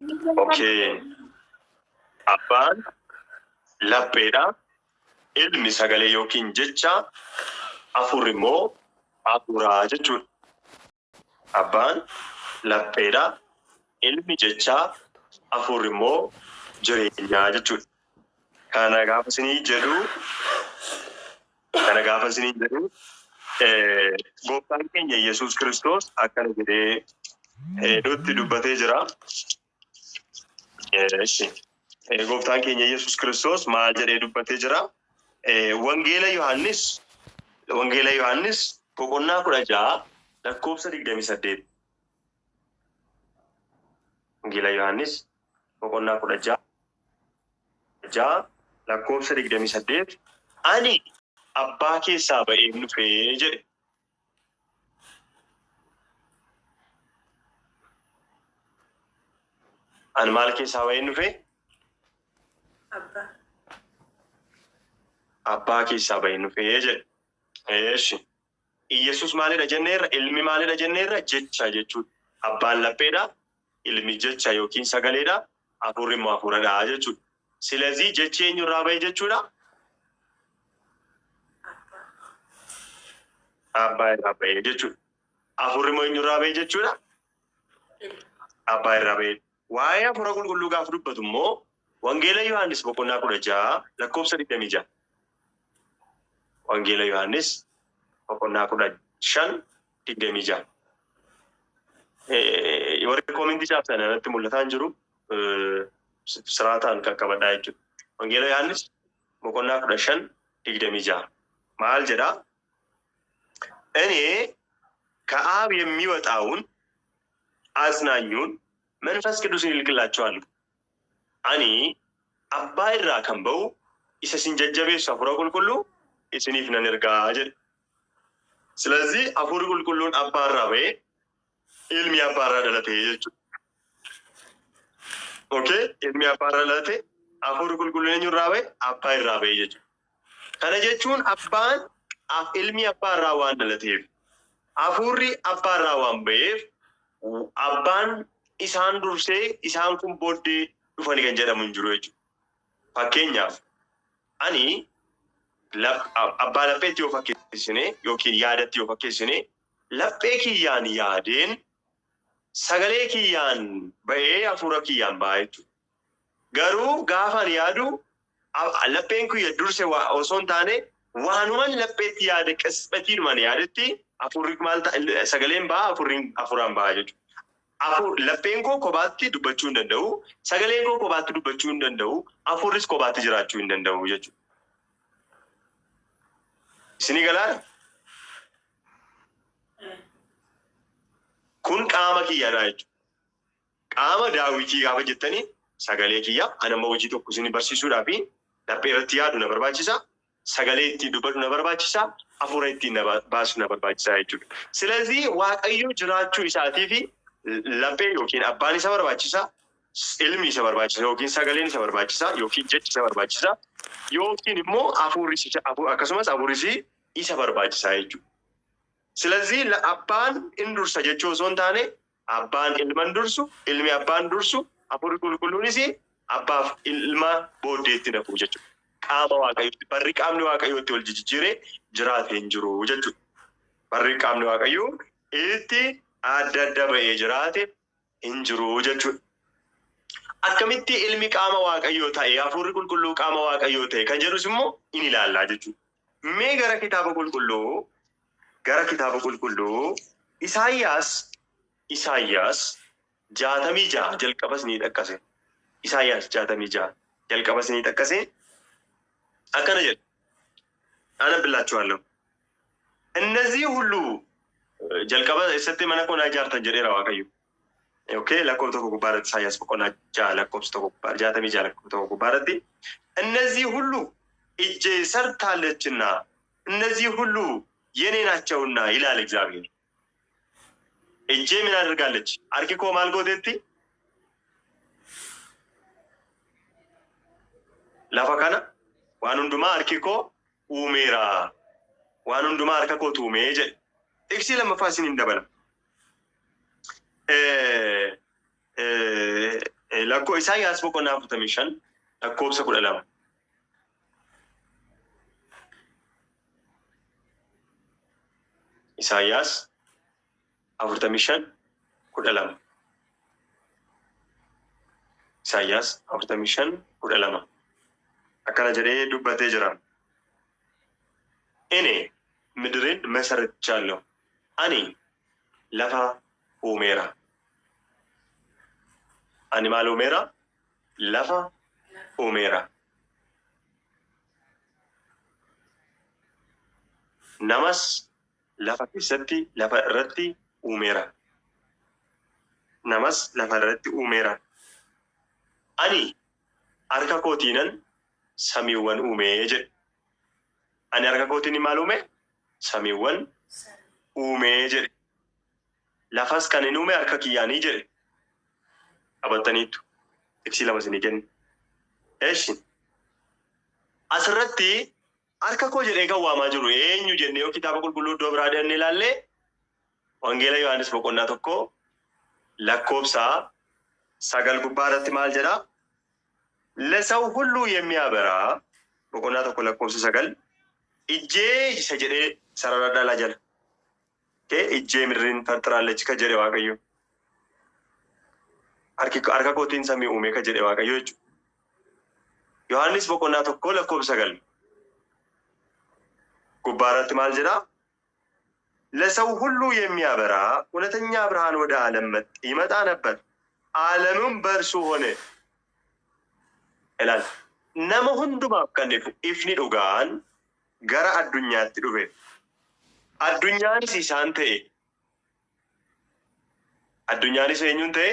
Okay. Abbaan lapheedha. Ilmi sagalee yookiin jecha, hafuurri immoo hafuuraa jechuudha. Abbaan lapheedha. Ilmi jechaa, hafuurri immoo jireenyaa jechuudha. Kana gaafa isinii jedhu, kana gaafa isinii jedhu, gooftaan keenya Yesuus Kiristoos akkana jedhee nutti dubbatee jira. Eshi. Gooftaan keenya Yesuus Kiristoos maal jedhee dubbatee jira? Wangeela Yohaannis, Wangeela Yohaannis boqonnaa 16 lakkoofsa 28. Wangeela Yohaannis boqonnaa 16 lakkoofsa 28, ani abbaa keessaa ba'een dhufee jedhe. Ani maal keessaa ba'een dhufe? Abbaa. Abbaa keessaa ba'een dhufee jedhe. Eeshi. Iyyasuus maalidha jenneerra? Ilmi maalidha jenneerra? Jecha jechuudha. Abbaan lapheedha. Ilmi jecha yookiin sagaleedha. Hafuurri immoo hafuuradha jechuudha. Silazii jechi eenyurraa ba'e jechuudha? Abbaa. Abbaa irraa ba'e jechuudha. Hafuurri immoo eenyurraa ba'e jechuudha? Ilma. Abbaa irraa ba'e. Waa'ee hafuura qulqulluu gaafa dubbatu immoo Wangeela Yohaannis boqonnaa 16 lakkoofsa 26. Wangeela Yohaannis boqonnaa 15 26. Warri koomentii caabsan irratti mul'ataa hin jiru. Siraataan qaqqabadhaa jechuudha. Wangeela Yohaannis boqonnaa 15 26 maal jedhaa? እኔ ከአብ የሚወጣውን አጽናኙን መንፈስ ቅዱስን እልክላችኋለሁ። Ani abbaa irraa kan ba'u isa isin jajjabeessu hafuura qulqulluu isiniif nan ergaa jedhe. Silazii hafuurri qulqulluun abbaa irraa ba'ee ilmi abbaa irraa dhalate jechuudha. Okay, ilmi abbaa irraa dhalate, hafuurri qulqulluun eenyu irraa ba'e? Abbaa irraa ba'e jechuudha. Kana jechuun abbaan ilmi abbaa irraa waan dhalateef, hafuurri abbaa irraa waan ba'eef, abbaan isaan dursee isaan kun booddee dhufanii kan jedhamu hin jiru jechuudha. Fakkeenyaaf ani abbaa lapheetti yoo fakkeessine yookiin yaadatti yoo fakkeessine, laphee kiyyaan yaadeen sagalee kiyyaan ba'ee hafuura kiyyaan ba'a jechuudha. Garuu gaafa ani yaadu lapheen kiyya durse osoo hin taane, waanuman lapheetti yaade qisxatiidhumaan yaadetti hafuurri maal ta'a, sagaleen ba'a, hafuurri hafuuraan ba'a jechuudha. Lapheen koo kophaatti dubbachuu hin danda'u, sagaleen koo kophaatti dubbachuu hin danda'u, hafuurris kophaatti jiraachuu hin danda'u jechuudha. Isinii galaara? Kun qaama kiyyaadha jechuudha. Qaama daawwitii gaafa jettanii sagalee kiyya, ani amma hojii tokko isin barsiisuudhaa fi laphee irratti yaadu na barbaachisa. Sagalee ittiin dubbadhu na barbaachisa. Hafuura ittiin na baasu na barbaachisa jechuudha. Silazii Waaqayyo jiraachuu isaatii fi laphee yookiin abbaan isa barbaachisa. Ilmi isa barbaachisa yookiin sagaleen isa barbaachisa yookiin jechi isa barbaachisa yookiin immoo hafuurri isa, akkasumas hafuurri isa barbaachisa jechuudha. Silazii abbaan in dursa jechuu osoo hin taane, abbaan ilman dursu, ilmi abbaan dursu, hafuurri qulqulluunis abbaaf ilma booddeetti naqu jechuudha. Qaama Waaqayyootti barri qaamni Waaqayyootti wal jijjiiree jiraate hin jiru jechuudha. Barri qaamni Waaqayyoo itti adda adda ba'ee jiraate hin jiru jechuudha. Akkamitti ilmi qaama Waaqayyoo ta'e, hafuurri qulqulluu qaama Waaqayyoo ta'e kan jedhus immoo in ilaallaa jechuudha. Mee gara kitaaba qulqulluu Isaayyaas 66 jalqabas ni dhaqqase. Isaayyaas 66 jalqabas ni dhaqqase. Akkana jedha. አነብላችኋለሁ። እነዚህ ሁሉ jalqaba eessatti mana koo naa ijaartan jedheera Waaqayyo. Okay, lakkoofsa 1 gubbaarratti, Isaayyaas boqonnaa 6 lakkoofsa 1 gubbaa, 66 lakkoofsa 1 gubbaarratti, እነዚህ ሁሉ እጄ ሰርታለችና እነዚህ ሁሉ የኔ ናቸውና ይላል እግዚአብሔር። እጄ ምን አድርጋለች? Harki koo maal gooteetti? Lafa kana waan hundumaa harki koo uumeera. Waan hundumaa harka kootu uumee jedhe. Xiqsii lammaffaa isiniin dabala. Lakkoo Isaayyaas boqonnaa 45 lakkoofsa 12. Isaayyaas 45:12. Isaayyaas 45:12. Akkana jedhee dubbatee jira. እኔ ምድርን መሰርቻለሁ፣ ani lafa uumeera. Ani maal uumeera? Lafa uumeera. Namas lafa keessatti, lafa irratti uumeera. Namas lafa irratti uumeera. Ani harka kootiinan samiiwwan uumee jedhe. Ani harka kootiin maal uume? Samiiwwan uumee jedhe. Lafas kan hin uume harka kiyyaanii jedhe. Qabataniitu. Ibsii lama isinii kenna. Eeshi. Asirratti harka koo jedhee kan waamaa jiru eenyu jennee yoo kitaaba qulqulluu iddoo biraa deemnee ilaalle, Wangeela Yohaannis boqonnaa 1 lakkoofsa 9 gubbaa irratti maal jedhaa? ለሰው ሁሉ የሚያበራ boqonnaa 1 lakkoofsa 9 እጄ isa jedhee sarara dhalaa jala. እጄ ምድርን ፈጥራለች ka jedhe Waaqayyo. Harka kootiin samii uume ka jedhe Waaqayyo jechuudha. Yohaannis boqonnaa 1 lakkoofsa 9 gubbaa irratti maal jedhaa? ለሰው ሁሉ የሚያበራ እውነተኛ ብርሃን ወደ ዓለም ይመጣ ነበር፣ ዓለምም በእርሱ ሆነ ይላል። Nama hundumaaf kan ifu ifni dhugaan gara addunyaatti dhufe. Addunyaanis isaan ta'e. Addunyaanis eenyuun ta'e?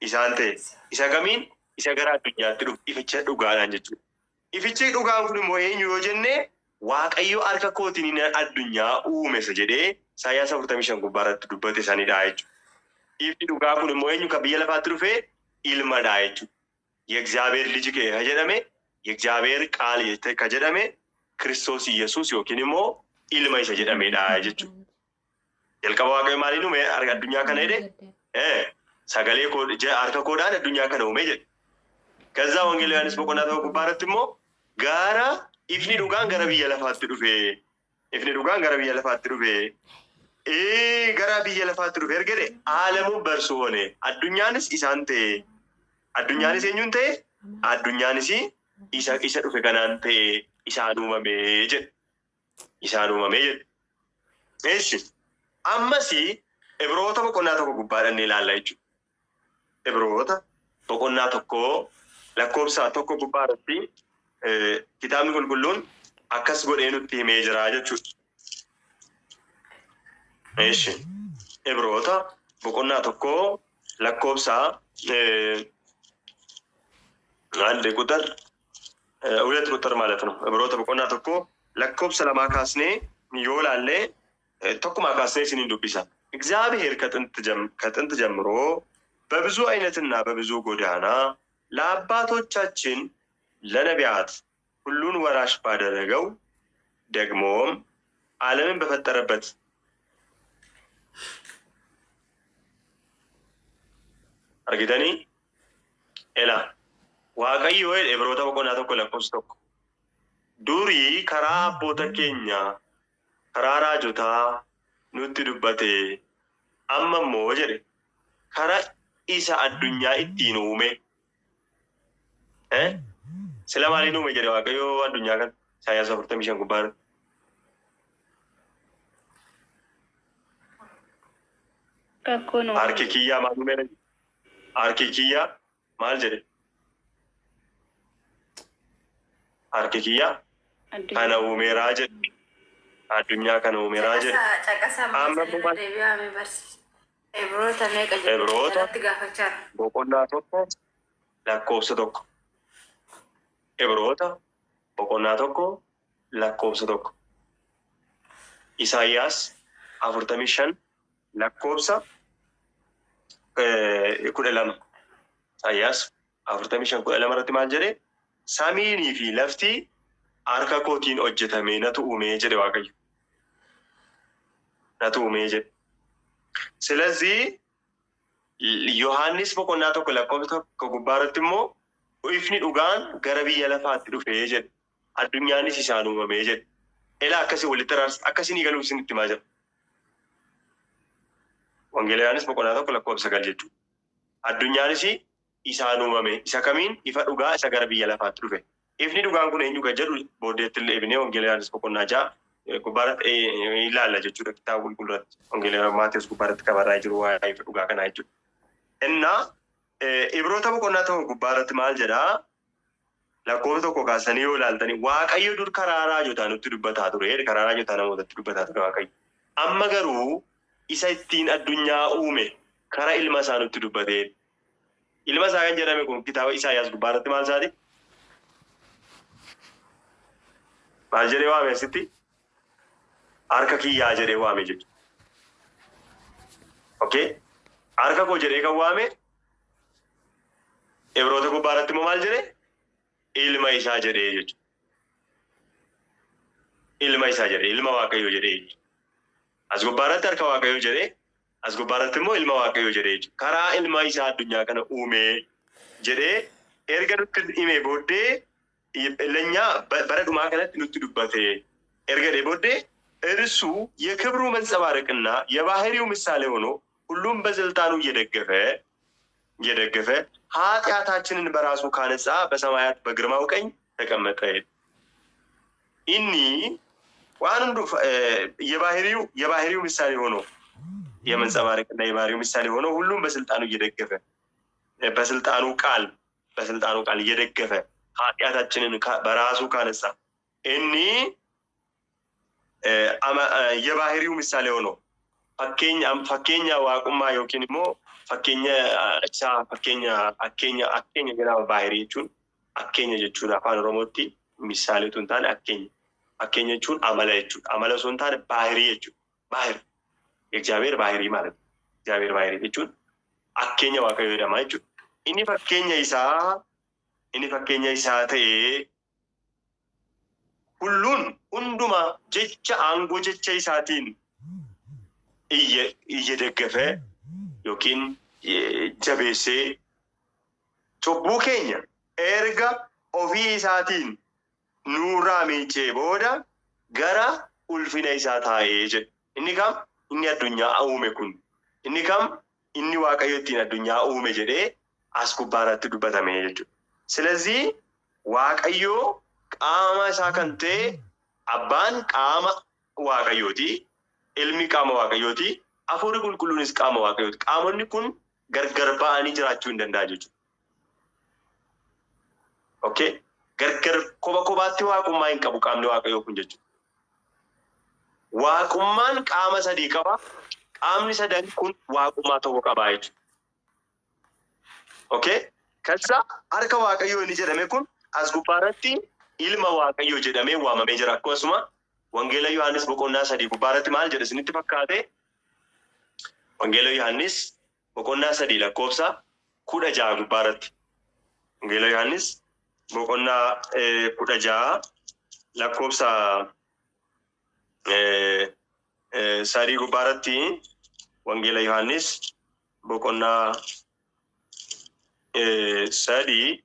Isaan ta'e. Isa kamiin? Isa gara addunyaatti dhufe ificha dhugaadhaan jechuudha. Ifichi dhugaan kun immoo eenyu yoo jenne, Waaqayyo harka kootiin addunyaa uume isa jedhee Isaayyaas 45 gubbaa irratti dubbate sanidha jechuudha. Ifni dhugaa kun immoo eenyu kan biyya lafaatti dhufe ilmadha jechuudha. የእግዚአብሔር ልጅ ka jedhame, የእግዚአብሔር ቃል ka jedhame Kiristoos Yesuus yookiin immoo ilma isa jedhamedha jechuudha. Jalqaba Waaqayyo maaliin uume addunyaa kana jedhe? Sagalee koo, harka koodhaan addunyaa kana uume jedhe. ከዛ Wangeela Yohaannis boqonnaa 1 gubbaa irratti immoo gara ifni dhugaan gara biyya lafaatti dhufe. Ifni dhugaan gara biyya lafaatti dhufe. Gara biyya lafaatti dhufe erga jedhe, ዓለሙም በእርሱ ሆነ. Addunyaanis isaan ta'e. Addunyaanis eenyuun ta'e? Addunyaanis isa dhufe kanaan ta'e, isaan uumame jedhe. Isaan uumame jedhe. Eessi. Ammas Ibroota boqonnaa 1 gubbaadhaan ni ilaalla jechuudha. Ibroota boqonnaa 1 lakkoofsa 1 gubbaa irratti kitaabni qulqulluun akkas godhee nutti himee jira jechuudha. Eessi. Ibroota boqonnaa 1 lakkoofsa 1 ቁጥር 2 ቁጥር ማለት ነው። Ibroota boqonnaa 1 lakkoofsa 2 kaasnee yoo laallee, tokkuma kaasnee isiniin dubbisa. እግዚአብሔር ከጥንት ጀምሮ በብዙ አይነትና በብዙ ጎዳና ለአባቶቻችን ለነቢያት ሁሉን ወራሽ ባደረገው፣ ደግሞም ዓለምን በፈጠረበት argitanii elaa Waaqayyo Ibroota boqonnaa 1 lakkoofsa 1 durii karaa abboota keenya karaa raajotaa nutti dubbate, amma immoo jedhe karaa isa addunyaa ittiin uume. Sila maaliin uume jedhe Waaqayyo addunyaa kana Isaayyaas 45 gubbaa irratti? Kakkoon Harki kiyyaa maal uume? Harki kiyyaa maal jedhe? Harki kiyyaa kana uumeeraa jedhe. Addunyaa kana uumeeraa jedhe. Caqasa Amma amma deebi'ame barsiisa. Ibroota meeqa jedhu Ibroota irratti gaafachaa jira. boqonnaa 1 lakkoofsa 1. Ibroota boqonnaa 1 lakkoofsa 1. Isaayyaas 45 lakkoofsa 12. Isaayyaas 45:12 irratti maal jedhee? Samiinii fi lafti harka kootiin hojjetame, natu uumee jedhe Waaqayyo. Natu uumee jedhe. ስለዚህ Yohaannis boqonnaa 1 lakkoofsa 1 gubbaa irratti immoo ifni dhugaan gara biyya lafaatti dhufee jedhe. Addunyaanis isaan uumamee jedhe. Elaa akkasii walitti araarsa akkasii ni galuuf isinitti himaa jira. Wangeela Yohaannis boqonnaa 1 lakkoofsa 9 jechuudha. Addunyaanis isaan uumame isa kamiin ifa dhugaa isa gara biyya lafaatti dhufe. Ifni dhugaan kun eenyu kan jedhu booddeetti illee ibinee Wangeela Yohaannis boqonnaa 6 gubbaarratti ilaalla jechuudha kitaaba qulqulluutti. Wangeela Maatewos gubbaarratti qabarraa jiru waa'ee ifa dhugaa kanaa jechuudha. Innaa Ibroota boqonnaa 1 gubbaarratti maal jedhaa? Lakkoofsa 1 kaasanii yoo ilaaltanii Waaqayyo dur karaa raajotaa nutti dubbataa ture. Karaa raajotaa namootatti dubbataa ture Waaqayyo. Amma garuu isa ittiin addunyaa uume karaa ilma isaa nutti dubbatee. Ilma isaa kan jedhame kun kitaaba Isaayyaas gubbaarratti maal isaati? Maal jedhee waame asitti? Harka kiyyaa jedhee waame jechuudha. Okay? Harka koo jedhee kan waame Ibroota gubbaarratti immoo maal jedhee? Ilma isaa jedhee jechuudha. Ilma isaa jedhee, ilma Waaqayyoo jedhee jechuudha. As gubbaarratti harka Waaqayyoo jedhee, as gubbaarratti immoo ilma Waaqayyoo jedhee jechuudha. Karaa ilma isaa addunyaa kana uumee jedhee erga nutti himee booddee ለእኛ bara dhumaa kanatti nutti dubbate erga jedhee booddee እርሱ የክብሩ መንጸባረቅና የባህሪው ምሳሌ ሆኖ ሁሉም በስልጣኑ እየደገፈ እየደገፈ ኃጢአታችንን በራሱ ካነጻ በሰማያት በግርማው ቀኝ ተቀመጠ። Inni waan hundu የባህሪው ምሳሌ ሆኖ የመንጸባረቅና የባህሪው ምሳሌ ሆኖ ሁሉም በስልጣኑ እየደገፈ በስልጣኑ ቃል እየደገፈ ኃጢአታችንን በራሱ ካነጻ inni የባህሪው ምሳሌ ሆኖ fakkeenya waaqummaa yookiin immoo fakkeenya isaa fakkeenya akkeenya akkeenya jedhama. Baahirii jechuun akkeenya jechuudha. Afaan Oromootti misaalee otoo hin taane akkeenya. Akkeenya jechuun amala jechuudha. Amala osoo hin taane baahirii jechuudha. ባህሪ የእግዚአብሔር ባህሪ ማለት ነው። እግዚአብሔር ባህሪ jechuun akkeenya Waaqayyoo jedhama jechuudha. Inni fakkeenya isaa ta'ee ሁሉን hundumaa jecha aangoo jecha isaatiin እየደገፈ yookiin jabeessee cubbuu keenya erga ofii isaatiin nurraa miicee booda gara ulfina isaa taa'ee jedhe. Inni kam? Inni addunyaa uume kun. Inni kam? Inni Waaqayyo ittiin addunyaa uume jedhee as gubbaarratti dubbatame jechuudha. ስለዚህ Waaqayyo qaama isaa kan ta'e abbaan qaama Waaqayyooti. Ilmi qaama Waaqayyooti. Hafuurri qulqulluunis qaama Waaqayyooti. Qaamonni kun gargar ba'anii jiraachuu hin danda'a jechuudha. Okay? Gargar kopha kophaatti waaqummaa hin qabu qaamni Waaqayyoo kun jechuudha. Waaqummaan qaama sadii qaba. Qaamni sadan kun waaqummaa tokko qaba jechuudha. Okay? ከዛ harka Waaqayyoo inni jedhame kun as gubbaarratti ilma Waaqayyoo jedhamee waamamee jira. Akkasuma Wangeela Yohaannis boqonnaa 3 gubbaarratti maal jedhe isinitti fakkaate? Wangeela Yohaannis boqonnaa 3 lakkoofsa 16 gubbaarratti. Wangeela Yohaannis boqonnaa 16 lakkoofsa 3 gubbaarratti, Wangeela Yohaannis boqonnaa 3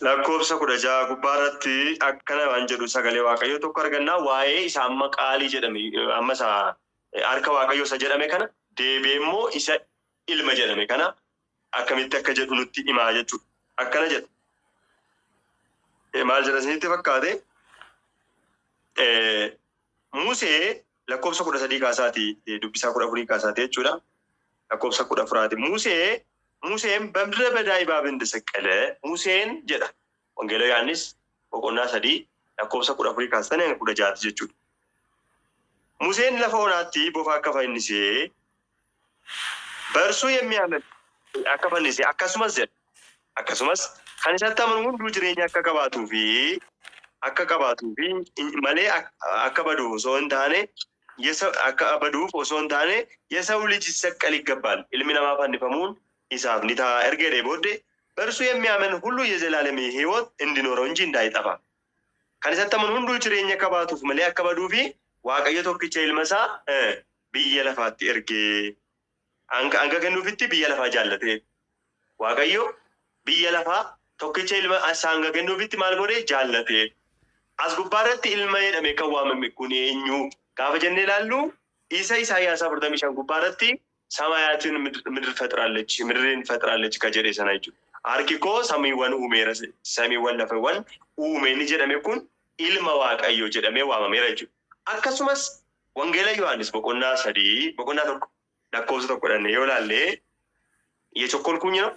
lakkoofsa 16 gubbaarratti akkana waan jedhu sagalee Waaqayyoo tokko argannaa. Waa'ee isa amma qaalii jedhame, amma isa harka Waaqayyoo isa jedhame kana deebi'ee immoo isa ilma jedhame kana akkamitti akka jedhu nutti himaa jechuudha. Akkana jedha. Maal jedha isinitti fakkaate? Musee lakkoofsa 13 kaasaati dubbisaa 14 kaasaati jechuudha. Lakkoofsa 14ti. ሙሴም በምድረ በዳ እባብ እንደሰቀለ ሙሴን jedha. Wangeela Yohaannis boqonnaa 3 lakkoofsa 14 kaasanii hanga 16ti jechuudha. Museen lafa onaatti bofa akka fannisee በእርሱ የሚያምን akka fannise akkasumas jedha. Akkasumas kan isatti amanu hunduu jireenya akka qabaatuu fi malee akka baduuf osoo hin taane akka baduuf osoo hin taane የሰው ልጅ ይሰቀል ይገባል ilmi namaa fannifamuun isaaf ni ta'a erga jedhee booddee በእርሱ የሚያምን ሁሉ የዘላለም ሕይወት እንዲኖረው እንጂ እንዳይጠፋ kan isatti amanu hunduu jireenya qabaatuuf malee akka baduu fi Waaqayyo tokkicha ilma isaa biyya lafaatti ergee. Hanga kennuufitti biyya lafaa jaallate. Waaqayyo biyya lafaa tokkicha ilma isaa hanga kennuufitti maal godhe? Jaallate. As gubbaarratti ilma jedhame kan waamame kun eenyu gaafa jennee ilaallu, isa Isaayyaas 45 gubbaarratti ሰማያትን ምድር ፈጥራለች፣ ምድርን ፈጥራለች ka jedhe sana jechuudha. Harki koo samiiwwan uumeera, samiiwwan lafawwan uume inni jedhame kun ilma Waaqayyoo jedhamee waamameera jechuudha. Akkasumas Wangeela Yohaannis boqonnaa 3, boqonnaa 1 lakkoofsa 1 dhannee yoo ilaalle, እየቸኮልኩኝ ነው።